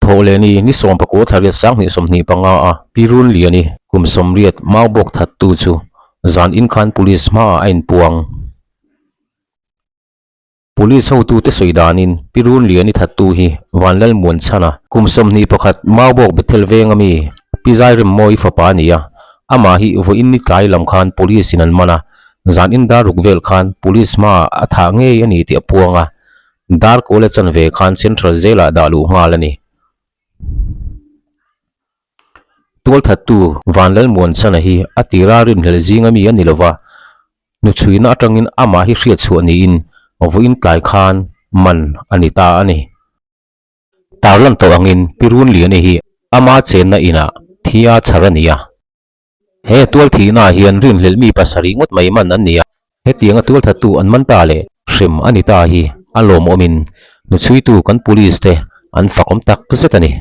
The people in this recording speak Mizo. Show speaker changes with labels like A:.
A: Thawhlehni ni sawmpakua thla riat 2025 a Pi Runliani kum 80 Maubawk thattu chu zan in khan Police hmaah a inpuang. Police hotute sawi danin Pi Runliani thattu hi Vanlalmuan chhana kum 21 Maubawk Bethel venga mi Pi Zairemmawi fapa a ni a, amah hi vawiin ni tlai lam khan Police in an man a, zan in dar ruk vel khan Police hmaah a thah ngei a ni tih a puang a, Dar kawl a chanve khan Central Jail ah dah luh nghal a ni. Tualthattu Vanlalmuanchana hi a tira rinhlelh zinga mi a ni lova, hnuchhuina atangin amah hi hriatchhuah niin vawiin tlai khan man a ni ta a ni. Tarlan tawh angin Pi Runliani hi ama chenna inah thi a chhar a ni a. He tualthihnaah hian rinhlelh mi pasarih ngawt mai man an ni a, hetianga tualthattu an man ta leh hrem a ni ta hi a lawmawmin hnuchhuitu kan police te an fakawm tak zet a ni.